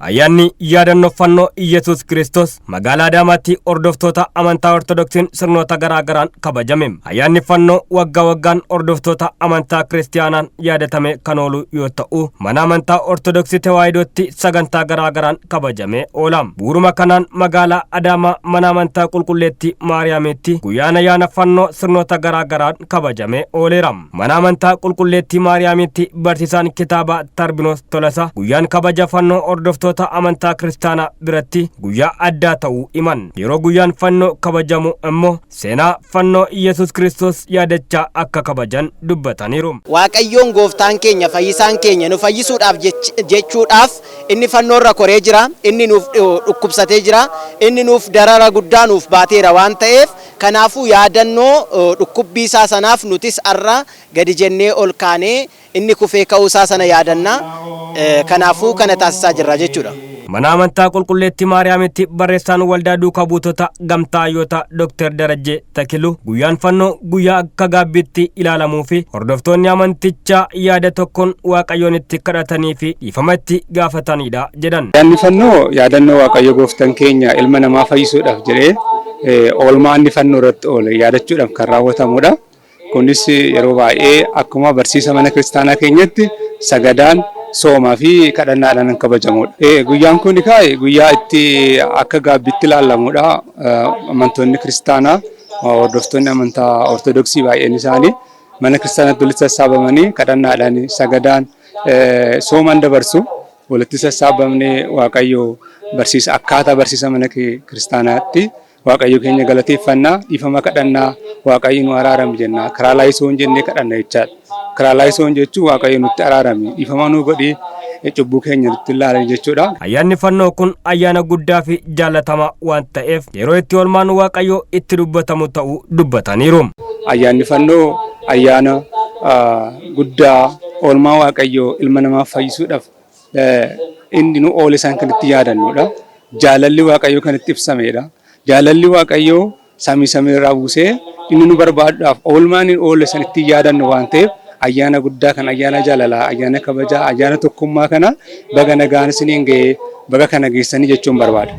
Ayyaanni yaadannoo fannoo Iyyasuus Kiristoos magaalaa Adaamaatti hordoftoota amantaa Ortodoksiin sirnoota garaa garaan kabajame. Ayyaanni fannoo waggaa waggaan hordoftoota amantaa Kiristiyaanaan yaadatame kan oolu yoo ta'u, mana amantaa Ortodoksii Tewaahidootti sagantaa garaa garaan kabajamee oola. Bu'uuruma kanaan magaalaa Adaamaa mana amantaa Qulqulleettii Maariyaamitti guyyaan ayyaana fannoo sirnoota garaa garaan kabajamee ooleera. Mana amantaa Qulqulleettii Maariyaamitti barsiisaan kitaaba Tarbinoos Tolasaa guyyaan kabaja fannoo hordoftoota amantaa Kiristaanaa biratti guyyaa addaa ta'uu himan. Yeroo guyyaan fannoo kabajamu immoo seenaa fannoo Iyyasuus Kiristoos yaadachaa akka kabajan dubbataniiru. Waaqayyoon gooftaan keenya fayyisaan keenya nu fayyisuudhaaf jechuudhaaf inni fannoorra koree jira, inni nuuf dhukkubsatee jira, inni nuuf darara guddaa nuuf baateera waan ta'eef, kanaafuu yaadannoo dhukkubbii isaa sanaaf nutis har'a gadi jennee ol kaanee inni kufee ka'uu isaa sana yaadanna. Kanaafuu kana taasisaa jirra jechuudha. Mana amantaa Qulqulleettii Maariyaamitti barreessaan waldaa duukaa buutota gamtaa hayyoota Dr. Darajjee Takilu guyyaan fannoo guyyaa akka gaabbiitti ilaalamuu fi hordoftoonni amantichaa yaada tokkoon Waaqayyoon itti kadhatanii fi dhiifama itti gaafatanidha jedhan. Ayyaanni fannoo yaadannoo Waaqayyo gooftaan keenya ilma namaa fayyisuudhaaf jedhee oolmaa inni fannoo irratti oole yaadachuudhaaf kan raawwatamudha. Kunis yeroo baay'ee akkuma barsiisa mana kiristaanaa keenyatti sagadaan, soomaa fi kadhannaadhaan kan kabajamudha. Guyyaan kun guyyaa itti akka gaabbiitti ilaalamudha. Amantoonni kiristaanaa, hordoftoonni amantaa Ortodoksii baay'een isaanii mana kiristaanaatti walitti sassaabamanii kadhannaadhaan, sagadaan, soomaan dabarsu. Walitti sassaabamnee Waaqayyo barsiisa akkaataa barsiisa mana kiristaanaatti Waaqayyo keenya galateeffannaa, dhiifama kadhannaa, Waaqayyo nu araarami jenna. Karaa laayisoon jennee kadhanna jechaadha. Karaa laayisoon jechuun Waaqayyo nutti araarami, dhiifama nu godhi, cubbuu keenya nutti ilaalani jechuudha. Ayyaanni fannoo kun ayyaana guddaa fi jaalatamaa waan ta'eef yeroo itti oolmaan Waaqayyoo itti dubbatamu ta'uu dubbataniiru. Ayyaanni fannoo ayyaana guddaa oolmaa Waaqayyoo ilma namaa fayyisuudhaaf inni nu oole isaan kan itti yaadannudha. Jaalalli Waaqayyoo kan itti ibsamedha. Jaalalli Waaqayyoo samii samiirraa buusee inni nu barbaaduudhaaf oolmaa inni oole san ittiin yaadannu waan ta'eef ayyaana guddaa kan ayyaana jaalalaa, ayyaana kabajaa, ayyaana tokkummaa kana baga nagaan isiniin ga'ee, baga kana geessanii jechuun barbaada.